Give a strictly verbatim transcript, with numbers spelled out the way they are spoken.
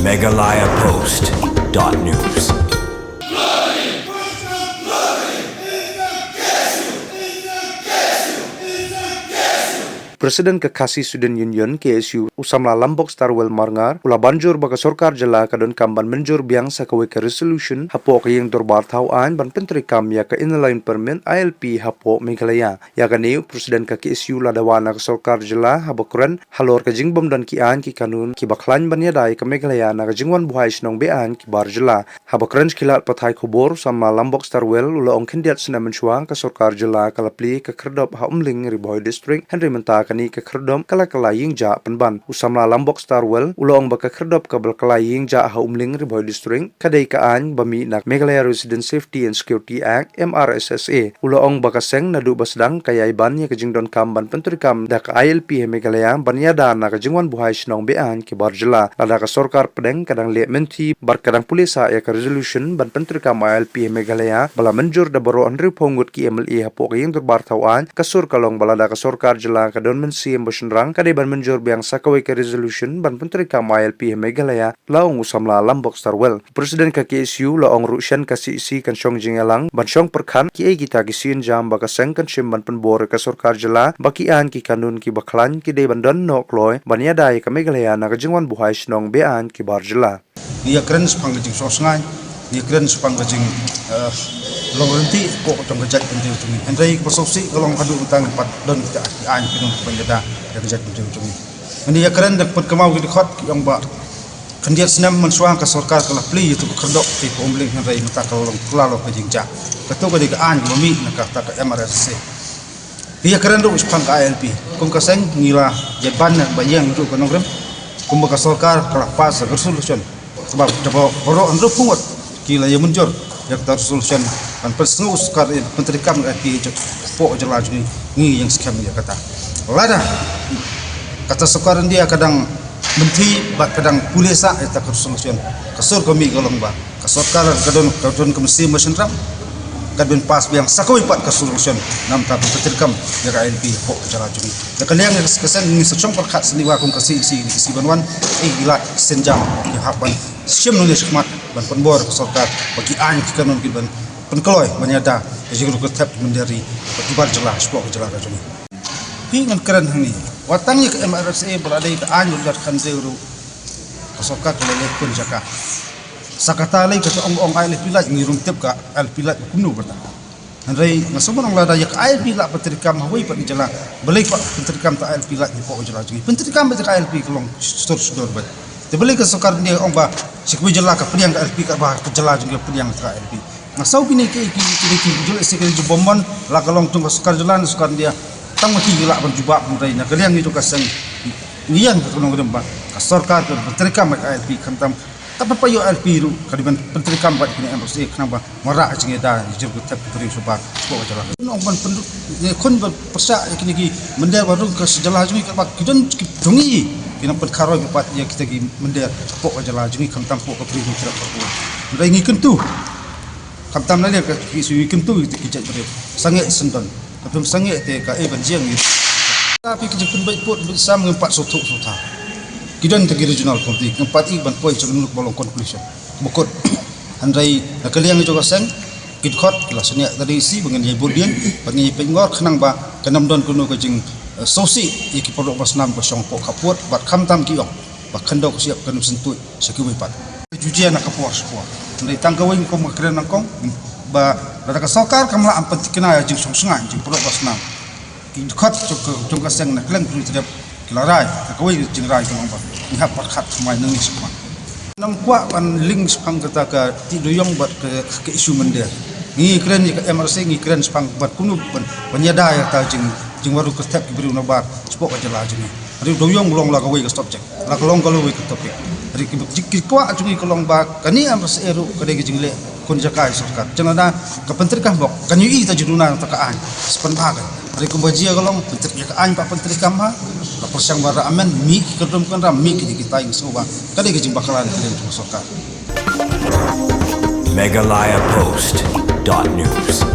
Meghalaya Post dot news. President ka Khasi Student Union, K S U, u samla Lambok Starwell Marngar, u la ban jur ba ka sorkar jylla ka donkam ban mynjur biang sa kawei ka resolution hapoh ka ïing dorbar thaw aiñ ban pyntreikam ïa ka Inner Line Permit, I L P, hapoh Meghalaya. Ïa kane u President ka K S U u la dawa na ka sorkar jylla haba kren halor ka jingbym don ki aiñ ki kanun kiba khlaiñ ban ïada ïa ka Meghalaya na ka jingwan buhai shnong be-aiñ ki bar jylla. Haba kren sha ki lad pathai khubor, u samla Lambok Starwell u la ong khyndiat snem mynshuwa ka sorkar jylla ka la plie ka khyrdop ha Umling, Ri Bhoi District, hynrei mynta kane ka khyrdop ka la kylla ïing jah pynban. U samla Lambok Starwell u la ong ba ka khyrdop kaba la kylla ïing jah ha Umling, Ri Bhoi District, ka dei ka aiñ ba mih na Meghalaya Resident Safety and Security Act, M R S S A. U la ong ba ka seng naduh ba sdang ka ïai ban ïa ka jingdonkam ban pyntreikam da ka I L P ha Meghalaya ban ïada na ka jingwan buhai shnong be-aiñ ki bar jylla. Lada ka sorkar pdeng ka dang leh mynthi bad ka dang pule sah ïa ka resolution ban pyntreikam I L P ha Meghalaya ba la mynjur da baroh hynriewphew ngut ki M L A hapoh ka ïing dorbar thaw aiñ, ka sur ka long ba lada ka sorkar jylla ka don mynsiem ba shynrang, ka dei ban mynjur biang sa kawei ka resolution ban pyntreikam I L P ha Meghalaya, la ong u samla Lambok Starwell. President ka K S U la ong ruh shen ka C E C kan shong jingïalang ban shong pyrkhat kiei kita ki sienjam ba ka seng kan shim ban pynbor ïa ka sorkar jylla ba ki aiñ ki kanun kiba khlaiñ ki dei ban don noh kloi ban ïada ïa ka Meghalaya na ka jingwan buhai shnong be-aiñ ki bar jylla. Ngi ïa kren shaphang ka jingsngewsih, ngi ïa kren shaphang ka jing, eh, long rynti ko ka jong ka jaitbynriew jong ngi. Hynrei kaba sngewsih ka long haduh mynta ngim pat don kita ki aiñ ki kanun ban ïada ïa ka jaitbynriew jong ngi. Ngi ïa kren da pynkynmaw ki dkhot ki ong ba khyndiat snem mynshuwa ka sorkar ka la plie ïa tu ka khyrdop ki pom ling, hynrei mynta ka la long kylla ka jingjia. Kato ka dei ka aiñ kaba mih na kata ka M R S S A. Ngi ïa kren ruh shaphang ka I L P. Kum ka seng ngi la ïa ban ba ïeng ruh ka nongrim. Kumba ka sorkar ka la pass ka resolution kaba, kaba baroh hynriewphew ngut ki la ïa mynjur ïa kata resolution ban pynsngew sorkar ïa pyntreikam ïa ka I L P hapoh jylla jong ngi, ngi ïeng skhem ïa kata. Lada kata sorkar India ka dang mynthi bad ka dang pule sah ïa kata ka resolution, ka sur ka mih ka long ba ka sorkar ka don, ka don ka mynsiem ba shynrang, ka don pass biang sa kawei pat ka resolution namar ka pyntreikam ïa ka I L P hapoh ka jylla jong ngi. Ïa ka liang ïa ka seng ngi sa shong pyrkhat shaniwar kum ka C E C, ki sa ban wan, eh, ki lad sienjam ki hap ban shim nongïashakmat ban pynbor ka sorkar ba ki aiñ ki kanun kin ban pynkloi ban ïada ka jingïarap ka thep ki mynder ri bad ki bar jylla shapoh ka jylla ka jong ngi. Hi ngan kren hangne, wat tang ïa ka M R S S A ba la dei ka aiñ ba la khan dei ruh, ka sorkar ka la leh khun jaka. Sa kata lei kata ong ong I L P lait, ngi ruh ngim tip ka I L P lait kumno ba ta. Hynrei nga sngewbha ong lada ïa ka I L P la pyntreikam ha wei pat ka jylla, balei ka pyntreikam ta I L P lait hapoh ka jylla jong ngi? Pyntreikam beit ka I L P ka long sdor sdor beit. Te balei ka sorkar India ong ba sha kiwei jylla ka pdiang ka I L P, kaba ka jylla jong ngi ka pdiang ka I L P? Nga sngew kine ki, ki, kine ki jylla sha ki jylla bym mon, la ka long jong ka sorkar jylla ne sorkar India, tang ma ki ki lah ban jubab, hynrei na ka liang ngi jong ka seng ngi ïeng ka nongrim ba ka sorkar ka pyntreikam ka I L P, khamtam ka pat ïoh I L P ruh ka dei ban pyntreikam bad kine M R S S A khnang ba wanrah jingïada ïa jingïarap ka thep ki briew shabar shapoh ka jylla. Nong ban pynrung ne khun ban pyrshah ïa kine ki mynder ba rung ka jylla jong ngi, kaba ki don ki jong ngi ki nang pynkharoi pat ïa kita ki mynder shapoh ka jylla jong ngi, khamtam hapoh ka Bri Hynñiewtrep. Hynrei ngi kyntu, khamtam na liang ka K S U ngi kyntu ïa kita ki jaitbynriew, sangeh syndon. Ka phim sangeh te ka, eh, ban jia ngi. Ka phi ki jingpynbeit pud beit sam ngim pat sngewthuh sngewtha. Ki don kita ki regional committee, ngim pat ïoh ban poi sha ka nongluk ba long conclusion ba kut. Hynrei na ka liang jong ka seng, ki dkhot ki la shaniah da D C ba ngin ïa bud dien, ba ngin ïa peit ngor khnang ba kan ym don kano ka jing, eh, sngewsih ïa ki paralok basnam ba shong hapoh khappud, bad khamtam ki ong ba khyndew ka shyiap kan ym syntuid sha kiwei pat. Ju jia na ka por sha por. Hynrei tang kawei kum ka kren nyngkong ba lada ka sorkar kam lah ban pynthikna ïa jingshong shngaiñ jong ki paralok basnam, ki dkhot jong ka, jong ka seng na Khleng Bri Hynñiewtrep ki la rai, ka kawei ka jingrai ka long ba ngi hap pyrkhat thymmai nangne shakhmat. Ngam kwah ban link shaphang kata ka tih dewïong bad ka, ka issue mynder. Ngi kren ïa ka M R S S A, ngi kren shaphang ban kumno ban, ban ïada ïa kata jing, jingwarum ka thep ki briew nabar shapoh ka jylla jong ngi. Hynrei dewïong long la kawei ka subject, la ka long ka lawei ka topic. Hynrei ki, ki, ki kwah jong ngi ka long ba kane M R S S A ruh ka dei ka jingleh khun jaka ïa sorkar. Jangnada ka pyntreikam bok kan ïohi ta jingduna ta ka aiñ, sa pynbha ka. Hynrei kumba jia ka long pyntreikam, ïa ka aiñ ba pyntreikam ha, la pyrshang ba ra amend, mih ki kyrdom kynram, mih ki jingkitai, ngi sngew ba ka dei ka jingbakla na ka liang jong ka sorkar. Meghalaya Post dot news.